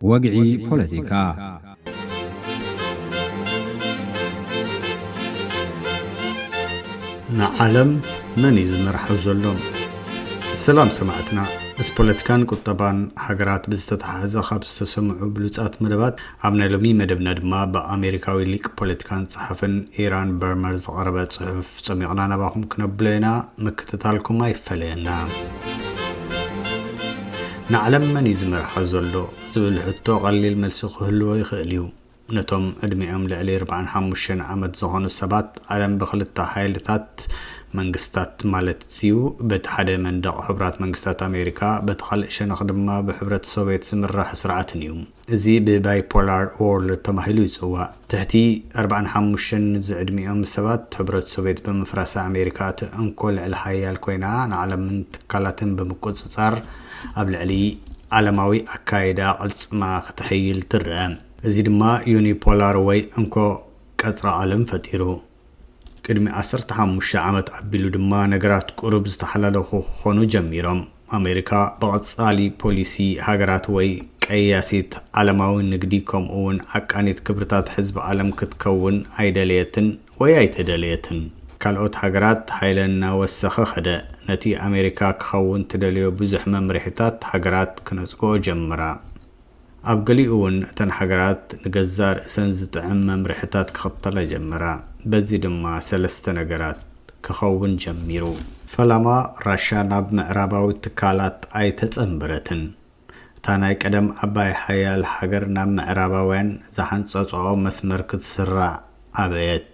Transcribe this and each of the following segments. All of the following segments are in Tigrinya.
ወግዒ ፖለቲካ። ንዓለም መን እዩ ዝመርሖ ዘሎ? ሰላም ሰማዕትና። ምስ ፖለቲካን ቁጠባን ሃገራት ብዝተተሓሓዘ ካብ ዝተሰምዑ ብሉጻት መደባት፣ ኣብ ናይ ሎሚ መደብና ድማ ብኣሜሪካዊ ሊቅ ፖለቲካን ጸሓፍን ኢራን በርመር ዝቐረበ ጽሑፍ ጸሚቕና ናባኹም ክነብሎ ኢና። ምክትታልኩም ኣይፈለየና። ንዓለም መን እዩ ዝመርሖ ዘሎ ዝብል ሕቶ ቀሊል መልሲ ክህልዎ ይኽእል እዩ። ነቶም ዕድሚኦም ልዕሊ ኣርባዓን ሓሙሽተን ዓመት ዝኾኑ ሰባት፣ ዓለም ብኽልተ ሓይልታት መንግስታት ማለት እዩ። በቲ ሓደ መንደቕ ሕቡራት መንግስታት ኣሜሪካ፣ በቲ ካልእ ሸነኽ ድማ ብሕብረት ሶቪየት ዝምራሕ ስርዓትን እዩ። እዚ ብባይፖላር ዎርልድ ተባሂሉ ይጽዋዕ። ትሕቲ ኣርባዓን ሓሙሽተን ዝዕድሚኦም ሰባት፣ ሕብረት ሶቪየት ብምፍራሳ ኣሜሪካ እቲ እንኮ ልዕሊ ሓያል ኮይና፣ ንዓለምን ትካላትን ብምቁጽጻር ኣብ ልዕሊ ዓለማዊ ኣካይዳ ቅልጽማ ክትሕይል ትረአ። እዚ ድማ ዩኒፖላር ወይ እንኮ ቀጽሪ ዓለም ፈጢሩ። ቅድሚ ዓሰርተ ሓሙሽተ ዓመት ኣቢሉ ድማ ነገራት ቁሩብ ዝተሓላለኹ ክኾኑ ጀሚሮም። ኣሜሪካ ብቐጻሊ ፖሊሲ ሃገራት ወይ ቀያሲት ዓለማዊ ንግዲ ከምኡ እውን ዓቃኒት ክብርታት ህዝቢ ዓለም ክትከውን ኣይደለየትን ወይ ኣይተደለየትን። ካልኦት ሃገራት ሓይለን እናወሰኸ ኸደ። ነቲ ኣሜሪካ ክኸውን ትደልዮ ብዙሕ መምርሒታት ሃገራት ክነጽግኦ ጀምራ። ኣብ ገሊኡ እውን እተን ሃገራት ንገዛእ ርእሰን ዝጥዕም መምርሒታት ክኽተላ ጀመራ። በዚ ድማ ሰለስተ ነገራት ክኸውን ጀሚሩ። ፈላማ ራሻ ናብ ምዕራባዊ ትካላት ኣይተጸንበረትን። እታ ናይ ቀደም ዓባይ ሓያል ሃገር ናብ ምዕራባውያን ዝሓንጸጽኦ መስመር ክትስራዕ ኣበየት።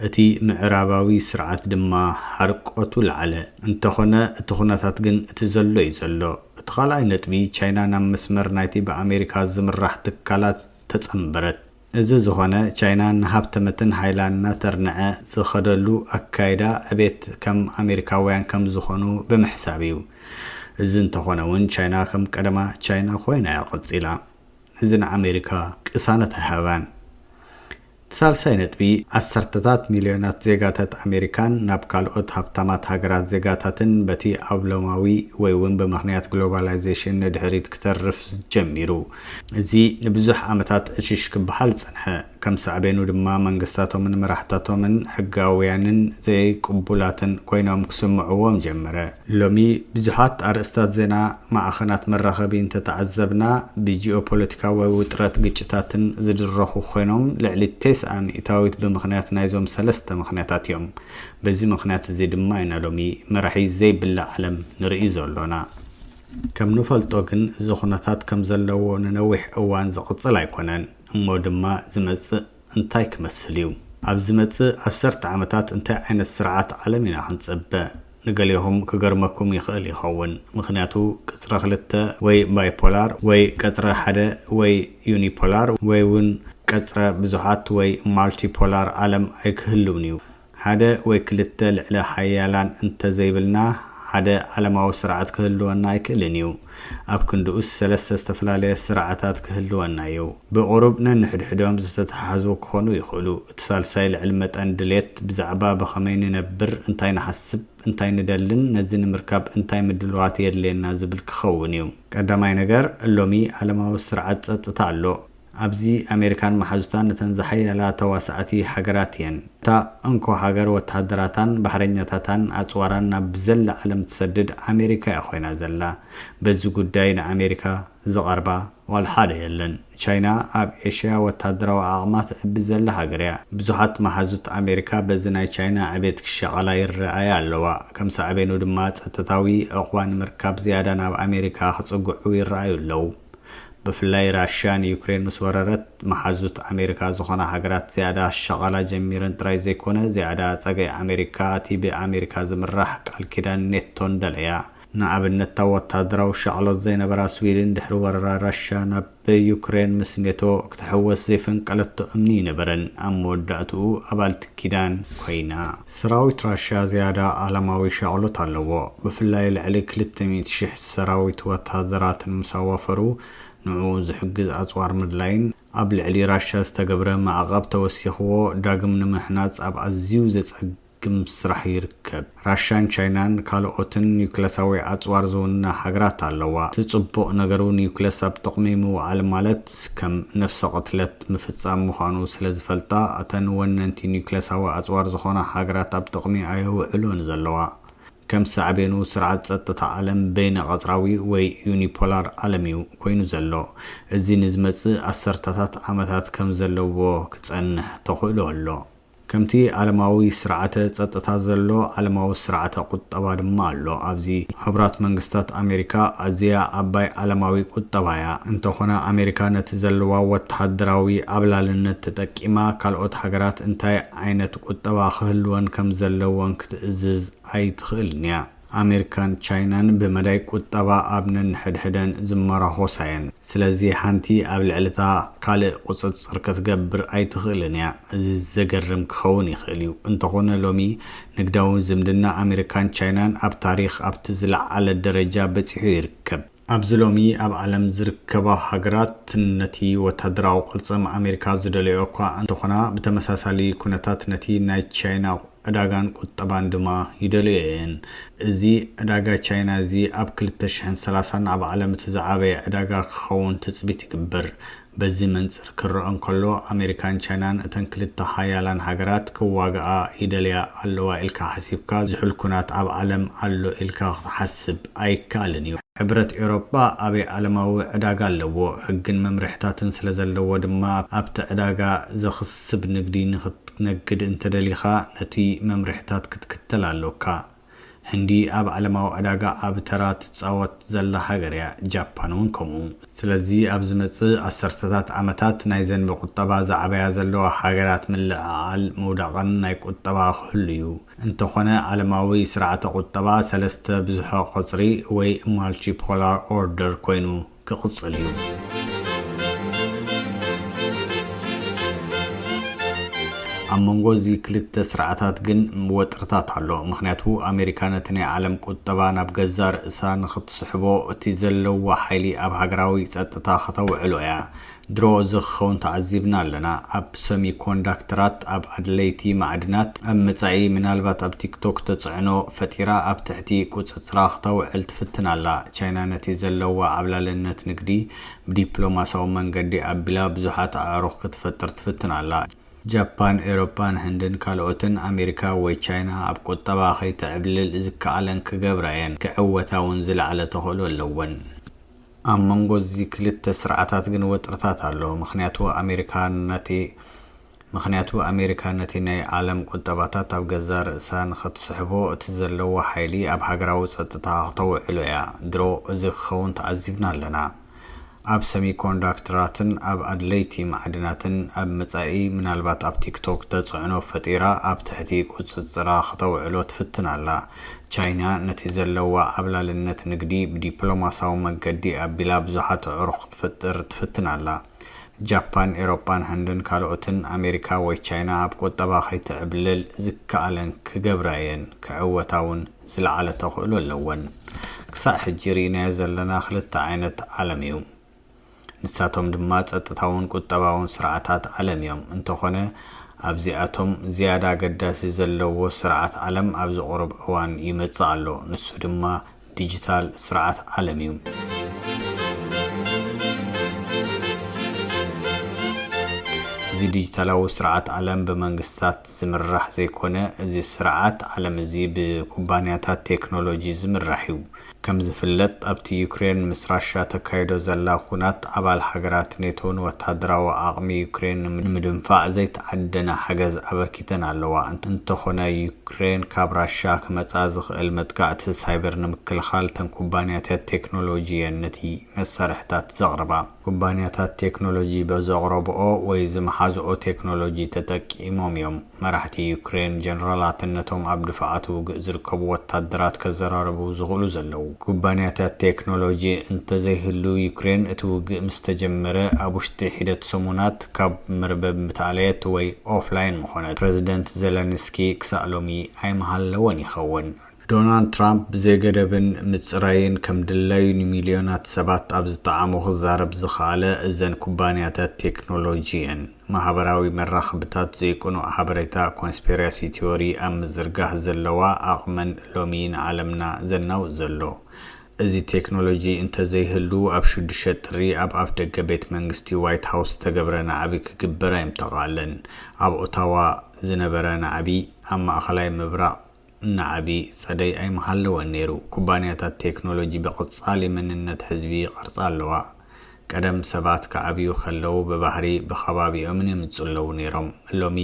እቲ ምዕራባዊ ስርዓት ድማ ሃርቆቱ ለዓለ። እንተኾነ እቲ ኩነታት ግን እቲ ዘሎ እዩ ዘሎ። እቲ ካልኣይ ነጥቢ፣ ቻይና ናብ መስመር ናይቲ ብኣሜሪካ ዝምራሕ ትካላት ተጸንበረት። እዚ ዝኾነ፣ ቻይና እናሃብተመትን ሃይላ እናተርንዐ ዝኸደሉ ኣካይዳ ዕቤት ከም ኣሜሪካውያን ከም ዝኾኑ ብምሕሳብ እዩ። እዚ እንተኾነ እውን፣ ቻይና ከም ቀደማ ቻይና ኮይና እያ ቀጺላ። እዚ ንኣሜሪካ ቅሳነት ኣይሃባን። እቲ ሳልሳይ ነጥቢ፣ ዓሰርተታት ሚልዮናት ዜጋታት ኣሜሪካን ናብ ካልኦት ሃብታማት ሃገራት ዜጋታትን በቲ ኣብ ሎማዊ ወይ እውን ብምኽንያት ግሎባላይዜሽን ንድሕሪት ክተርፍ ጀሚሩ። እዚ ንብዙሕ ዓመታት ዕሽሽ ክበሃል ጸንሐ። ከም ሳዕቤኑ ድማ መንግስታቶምን መራሕታቶምን ሕጋውያንን ዘይቅቡላትን ኮይኖም ክስምዕዎም ጀመረ። ሎሚ ብዙሓት ኣርእስታት ዜና ማዕኸናት መራኸቢ እንተተዓዘብና፣ ብጂኦፖለቲካዊ ውጥረት ግጭታትን ዝድረኹ ኮይኖም፣ ልዕሊ ተስዓ ሚእታዊት ብምኽንያት ናይዞም ሰለስተ ምኽንያታት እዮም። በዚ ምኽንያት እዚ ድማ ኢና ሎሚ መራሒ ዘይብላ ዓለም ንርኢ ዘሎና። ከም ንፈልጦ ግን፣ እዚ ኩነታት ከም ዘለዎ ንነዊሕ እዋን ዝቕጽል ኣይኮነን፣ እሞ ድማ ዝመጽእ እንታይ ክመስል እዩ? ኣብ ዝመጽእ ዓሰርተ ዓመታት እንታይ ዓይነት ስርዓት ዓለም ኢና ክንጽበ? ንገሊኹም ክገርመኩም ይኽእል ይኸውን፣ ምኽንያቱ ቀጽረ ክልተ ወይ ባይፖላር ወይ ቀጽረ ሓደ ወይ ዩኒፖላር ወይ እውን ቀጽረ ብዙሓት ወይ ማልቲፖላር ዓለም ኣይክህልውን እዩ። ሓደ ወይ ክልተ ልዕለ ሓያላን እንተዘይብልና፣ ሓደ ዓለማዊ ስርዓት ክህልወና ኣይክእልን እዩ። ኣብ ክንድኡስ ሰለስተ ዝተፈላለየ ስርዓታት ክህልወና እዩ። ብቑሩብ ነንሕድሕዶም ዝተተሓሓዙ ክኾኑ ይኽእሉ። እቲ ሳልሳይ ልዕሊ መጠን ድሌት ብዛዕባ ብኸመይ ንነብር፣ እንታይ ንሓስብ፣ እንታይ ንደልን ነዚ ንምርካብ እንታይ ምድልዋት የድልየና ዝብል ክኸውን እዩ። ቀዳማይ ነገር፣ ሎሚ ዓለማዊ ስርዓት ጸጥታ ኣሎ። ኣብዚ ኣሜሪካን መሓዙታን ነተን ዝሓያላ ተዋሳእቲ ሃገራት እየን። እታ እንኮ ሃገር ወተሃደራታን ባሕረኛታታን ኣጽዋራን ናብ ብዘላ ዓለም ትሰድድ ኣሜሪካ እያ ኮይና ዘላ። በዚ ጉዳይ ንኣሜሪካ ዝቐርባ ዋላ ሓደ የለን። ቻይና ኣብ ኤሽያ ወተሃደራዊ ዓቕማ ትዕቢ ዘላ ሃገር እያ። ብዙሓት መሓዙት ኣሜሪካ በዚ ናይ ቻይና ዕቤት ክሻቐላ ይረኣያ ኣለዋ። ከም ሳዕቤኑ ድማ ጸጥታዊ ዕቑባ ንምርካብ ዝያዳ ናብ ኣሜሪካ ክጽግዑ ይረኣዩ ኣለዉ። ብፍላይ ራሽያ ንዩክሬን ምስ ወረረት፣ መሓዙት ኣሜሪካ ዝኾና ሃገራት ዝያዳ ሻቐላ ጀሚረን ጥራይ ዘይኮነ፣ ዝያዳ ጸገይ ኣሜሪካ፣ እቲ ብኣሜሪካ ዝምራሕ ቃል ኪዳን ኔቶን ደለያ። ንኣብነት፣ እታ ወታደራዊ ሻቕሎት ዘይነበራ ስዊድን ድሕሪ ወረራ ራሽያ ናብ ዩክሬን ምስ ኔቶ ክትሕወስ ዘይፈንቀለቶ እምኒ ኣይነበረን። ኣብ መወዳእትኡ ኣባልቲ ኪዳን ኮይና። ሰራዊት ራሽያ ዝያዳ ዓለማዊ ሻቕሎት ኣለዎ። ብፍላይ ልዕሊ ክልተ ሚእቲ ሽሕ ሰራዊት ወታደራትን ምስ ኣዋፈሩ፣ ንዕኡ ዝሕግዝ ኣጽዋር ምድላይን ኣብ ልዕሊ ራሽያ ዝተገብረ ማዕቐብ ተወሲኽዎ ዳግም ንምሕናጽ ኣብ ኣዝዩ ዘጸግ-፣ ክግምግም ስራሕ ይርከብ። ራሻን ቻይናን ካልኦትን ኒውክለሳዊ ኣጽዋር ዝውንና ሃገራት ኣለዋ። እቲ ጽቡቕ ነገሩ ኒውክለስ ኣብ ጥቕሚ ምውዓል ማለት ከም ነፍሰ ቅትለት ምፍጻም ምዃኑ ስለ ዝፈልጣ፣ እተን ወነንቲ ኒውክለሳዊ ኣጽዋር ዝኾና ሃገራት ኣብ ጥቕሚ ኣየውዕሎን ዘለዋ። ከም ሳዕቤኑ፣ ስርዓት ጸጥታ ዓለም በይነ ቀጽራዊ ወይ ዩኒፖላር ዓለም እዩ ኮይኑ ዘሎ። እዚ ንዝመጽእ ኣሰርታታት ዓመታት ከም ዘለዎ ክጸንሕ ተኽእሎ ኣሎ። ከምቲ ዓለማዊ ስርዓተ ጸጥታ ዘሎ፣ ዓለማዊ ስርዓተ ቁጠባ ድማ ኣሎ። ኣብዚ ሕቡራት መንግስታት ኣሜሪካ ኣዝያ ዓባይ ዓለማዊ ቁጠባ እያ። እንተኾነ፣ ኣሜሪካ ነቲ ዘለዋ ወተሃደራዊ ዓብላልነት ተጠቂማ፣ ካልኦት ሃገራት እንታይ ዓይነት ቁጠባ ክህልወን ከም ዘለወን ክትእዝዝ ኣይትኽእልን እያ። ኣሜሪካን ቻይናን ብመዳይ ቁጠባ ኣብ ነንሕድሕደን ዝመራኾሳ እየን። ስለዚ ሓንቲ ኣብ ልዕሊ እታ ካልእ ቁጽጽር ክትገብር ኣይትኽእልን እያ። እዚ ዘገርም ክኸውን ይኽእል እዩ። እንተኾነ ሎሚ ንግዳዊ ዝምድና ኣሜሪካን ቻይናን ኣብ ታሪኽ ኣብቲ ዝለዓለ ደረጃ በጺሑ ይርከብ። ኣብዚ ሎሚ ኣብ ዓለም ዝርከባ ሃገራት ነቲ ወታደራዊ ቅልጽም ኣሜሪካ ዝደለዮ እኳ እንተኾና፣ ብተመሳሳሊ ኩነታት ነቲ ናይ ቻይና ዕዳጋን ቁጠባን ድማ ይደልዮ እየን። እዚ ዕዳጋ ቻይና እዚ ኣብ ክልተ ሽሕን ሰላሳን ኣብ ዓለም እቲ ዝዓበየ ዕዳጋ ክኸውን ትጽቢት ይግበር። በዚ መንጽር ክረአ እንከሎ፣ ኣሜሪካን ቻይናን እተን ክልተ ሓያላን ሃገራት ክዋግኣ ይደልያ ኣለዋ ኢልካ ሓሲብካ ዝሑል ኩናት ኣብ ዓለም ኣሎ ኢልካ ክትሓስብ ኣይከኣልን እዩ። ሕብረት ኤውሮጳ ኣበይ ዓለማዊ ዕዳጋ ኣለዎ፣ ሕግን መምርሕታትን ስለ ዘለዎ ድማ ኣብቲ ዕዳጋ ዘኽስብ ንግዲ ንኽትነግድ እንተደሊኻ ነቲ መምርሕታት ክትክተል ኣሎካ። ህንዲ ኣብ ዓለማዊ ዕዳጋ ዓቢ ተራ ትጻወት ዘላ ሃገር እያ፣ ጃፓን እውን ከምኡ። ስለዚ ኣብ ዝመጽእ ኣሰርተታት ዓመታት ናይዘን ብቁጠባ ዝዓበያ ዘለዋ ሃገራት ምልዕዓል ምውዳቕን ናይ ቁጠባ ክህሉ እዩ። እንተኾነ ዓለማዊ ስርዓተ ቁጠባ ሰለስተ ብዙሐ ቁጽሪ ወይ ማልቲፖላር ኦርደር ኮይኑ ክቕጽል እዩ። ኣብ መንጎ እዚ ክልተ ስርዓታት ግን ወጥርታት ኣሎ። ምኽንያቱ ኣሜሪካ ነቲ ናይ ዓለም ቁጠባ ናብ ገዛ ርእሳ ንኽትስሕቦ እቲ ዘለዋ ሓይሊ ኣብ ሃገራዊ ጸጥታ ከተውዕሎ እያ። ድሮ እዚ ክኸውን ተዓዚብና ኣለና። ኣብ ሰሚኮንዳክተራት፣ ኣብ ኣድለይቲ ማዕድናት፣ ኣብ መጻኢ ምናልባት ኣብ ቲክቶክ ተጽዕኖ ፈጢራ ኣብ ትሕቲ ቁጽጽራ ክተውዕል ትፍትን ኣላ። ቻይና ነቲ ዘለዋ ዓብላልነት ንግዲ ብዲፕሎማሳዊ መንገዲ ኣቢላ ብዙሓት ኣዕሩኽ ክትፈጥር ትፍትን ኣላ። ጃፓን፣ ኤውሮጳን ህንድን ካልኦትን ኣሜሪካ ወይ ቻይና ኣብ ቁጠባ ከይተዕብልል ዝከኣለን ክገብራ እየን። ክዕወታ እውን ዝለዓለ ተኽእሎ ኣለወን። ኣብ መንጎ እዚ ክልተ ስርዓታት ግን ወጥርታት ኣሎ። ምኽንያቱ ኣሜሪካ ነቲ ምኽንያቱ ኣሜሪካ ነቲ ናይ ዓለም ቁጠባታት ኣብ ገዛ ርእሳ ንኽትስሕቦ እቲ ዘለዎ ሓይሊ ኣብ ሃገራዊ ጸጥታ ክተውዕሎ እያ። ድሮ እዚ ክኸውን ተዓዚብና ኣለና። ኣብ ሰሚኮንዳክተራትን ኣብ ኣድለይቲ ማዕድናትን ኣብ መጻኢ ምናልባት ኣብ ቲክቶክ ተጽዕኖ ፈጢራ ኣብ ትሕቲ ቁጽጽራ ክተውዕሎ ትፍትን ኣላ። ቻይና ነቲ ዘለዋ ዓብላልነት ንግዲ ብዲፕሎማሳዊ መንገዲ ኣቢላ ብዙሓት ኣዕሩኽ ክትፈጥር ትፍትን ኣላ። ጃፓን፣ ኤውሮጳን ህንድን ካልኦትን ኣሜሪካ ወይ ቻይና ኣብ ቁጠባ ከይትዕብልል ዝከኣለን ክገብራ እየን። ክዕወታ እውን ዝለዓለ ተኽእሎ ኣለወን። ክሳዕ ሕጂ ርኢናዮ ዘለና ክልተ ዓይነት ዓለም እዩ። ንሳቶም ድማ ጸጥታውን ቁጠባውን ስርዓታት ዓለም እዮም። እንተኾነ ኣብዚኣቶም ዝያዳ ኣገዳሲ ዘለዎ ስርዓት ዓለም ኣብዚ ቁሩብ እዋን ይመጽእ ኣሎ። ንሱ ድማ ዲጂታል ስርዓት ዓለም እዩ። እዚ ዲጂታላዊ ስርዓት ዓለም ብመንግስታት ዝምራሕ ዘይኮነ፣ እዚ ስርዓት ዓለም እዚ ብኩባንያታት ቴክኖሎጂ ዝምራሕ እዩ። ከም ዝፍለጥ፣ ኣብቲ ዩክሬን ምስ ራሻ ተካይዶ ዘላ ኩናት፣ ኣባል ሃገራት ኔቶ ንወታደራዊ ዓቕሚ ዩክሬን ንምድንፋዕ ዘይተዓደነ ሓገዝ ኣበርኪተን ኣለዋ። እንተ-፣ እንተኾነ፣ ዩክሬን ካብ ራሻ ክመጻ ዝኽእል መጥቃዕቲ ሳይበር ንምክልኻል፣ እተን ኩባንያታት ቴክኖሎጂ እየን ነቲ መሳርሕታት ዘቕርባ። ኩባንያታት ቴክኖሎጂ በዘቕረብኦ ወይ ዝመሓዝኦ ቴክኖሎጂ ተጠቂሞም እዮም መራሕቲ ዩክሬን ጀነራላትን ነቶም ኣብ ድፋዓት ውግእ ዝርከቡ ወታደራት ከዘራርቡ ዝኽእሉ ዘለዉ። ኩባንያታት ቴክኖሎጂ እንተዘይህሉ፣ ዩክሬን እቲ ውግእ ምስ ተጀመረ ኣብ ውሽጢ ሒደት ሰሙናት ካብ መርበብ ምተኣለየት ወይ ኦፍላይን ምኾነት። ፕረዚደንት ዜለንስኪ ክሳእ ሎሚ ኣይመሃለወን ይኸውን። ዶናልድ ትራምፕ ብዘይገደብን ምጽራይን ከም ድላዩ ንሚልዮናት ሰባት ኣብ ዝጠዓሞ ክዛረብ ዝኸኣለ እዘን ኩባንያታት ቴክኖሎጂ እየን። ማሕበራዊ መራኸብታት ዘይቅኑዕ ሓበሬታ፣ ኮንስፒራሲ ቲዮሪ ኣብ ምዝርጋሕ ዘለዋ ዓቕመን ሎሚ ንዓለምና ዘናውጽ ዘሎ። እዚ ቴክኖሎጂ እንተዘይህሉ ኣብ ሽዱሽተ ጥሪ ኣብ ኣፍ ደገ ቤት መንግስቲ ዋይት ሃውስ ዝተገብረ ናዕቢ ክግበር ኣይምተኻእለን። ኣብ ኦታዋ ዝነበረ ናዕቢ ኣብ ማእኸላይ ምብራቕ ናዕቢ ጸደይ ኣይምሃለወን ነይሩ። ኩባንያታት ቴክኖሎጂ ብቐጻሊ መንነት ህዝቢ ይቐርጻ ኣለዋ። ቀደም ሰባት ክዓብዩ ከለዉ ብባህሪ ብኸባቢኦምን የምጽለዉ ነይሮም። ሎሚ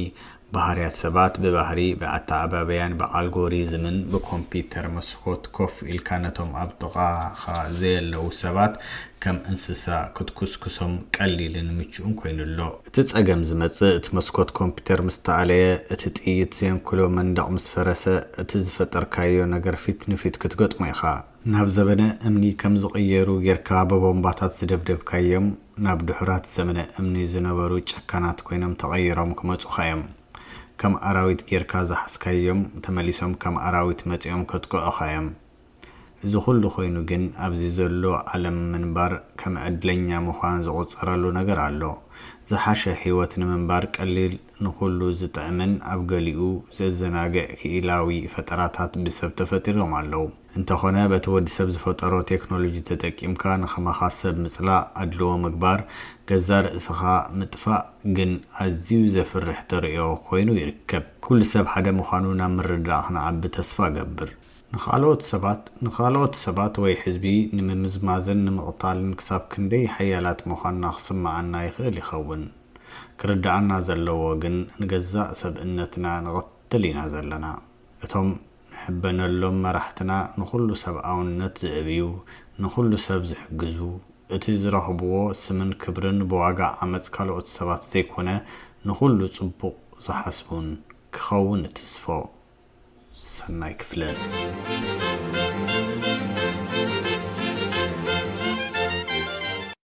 ባህርያት ሰባት ብባህሪ ብኣተዓባብያን ብኣልጎሪዝምን ብኮምፒተር መስኮት ኮፍ ኢልካ ነቶም ኣብ ጥቓኻ ዘየለዉ ሰባት ከም እንስሳ ክትኩስኩሶም ቀሊልን ምቹእን ኮይኑ ኣሎ። እቲ ጸገም ዝመጽእ እቲ መስኮት ኮምፒተር ምስ ተኣለየ፣ እቲ ጥይት ዘየንክሎ መንደቕ ምስ ፈረሰ፣ እቲ ዝፈጠርካዮ ነገር ፊት ንፊት ክትገጥሞ ኢኻ። ናብ ዘበነ እምኒ ከም ዝቕየሩ ጌርካ ብቦምባታት ዝደብደብካዮም፣ ናብ ድሑራት ዘመነ እምኒ ዝነበሩ ጨካናት ኮይኖም ተቐይሮም ክመጹኻ እዮም። ከም ኣራዊት ጌርካ ዝሓዝካዮም ተመሊሶም ከም ኣራዊት መጺኦም ከጥቅዑኻ እዮም። እዚ ኩሉ ኮይኑ ግን ኣብዚ ዘሎ ዓለም ምንባር ከም ዕድለኛ ምዃን ዝቑጸረሉ ነገር ኣሎ። ዝሓሸ ህይወት ንምንባር ቀሊል፣ ንኹሉ ዝጥዕምን ኣብ ገሊኡ ዘዘናግዕ ክኢላዊ ፈጠራታት ብሰብ ተፈጢሮም ኣለዉ። እንተኾነ በቲ ወዲ ሰብ ዝፈጠሮ ቴክኖሎጂ ተጠቂምካ ንኸማኻ ሰብ ምጽላእ፣ ኣድልዎ ምግባር፣ ገዛ ርእስኻ ምጥፋእ ግን ኣዝዩ ዘፍርሕ ተርእዮ ኮይኑ ይርከብ። ኩሉ ሰብ ሓደ ምዃኑ ናብ ምርዳእ ክንዓቢ ተስፋ እገብር። ንኻልኦት ሰባት ንኻልኦት ሰባት ወይ ሕዝቢ ንምምዝማዝን ንምቕታልን ክሳብ ክንደይ ሓያላት ምዃንና ክስምዓና ይኽእል ይኸውን። ክርድኣና ዘለዎ ግን ንገዛእ ሰብእነትና ንቐትል ኢና ዘለና። እቶም ንሕበነሎም መራሕትና ንኹሉ ሰብኣውነት ዝእብዩ፣ ንኹሉ ሰብ ዝሕግዙ፣ እቲ ዝረኽብዎ ስምን ክብርን ብዋጋ ዓመጽ ካልኦት ሰባት ዘይኮነ ንኹሉ ጽቡቕ ዝሓስቡን ክኸውን እትስፎ። ሰናይ ክፍለ።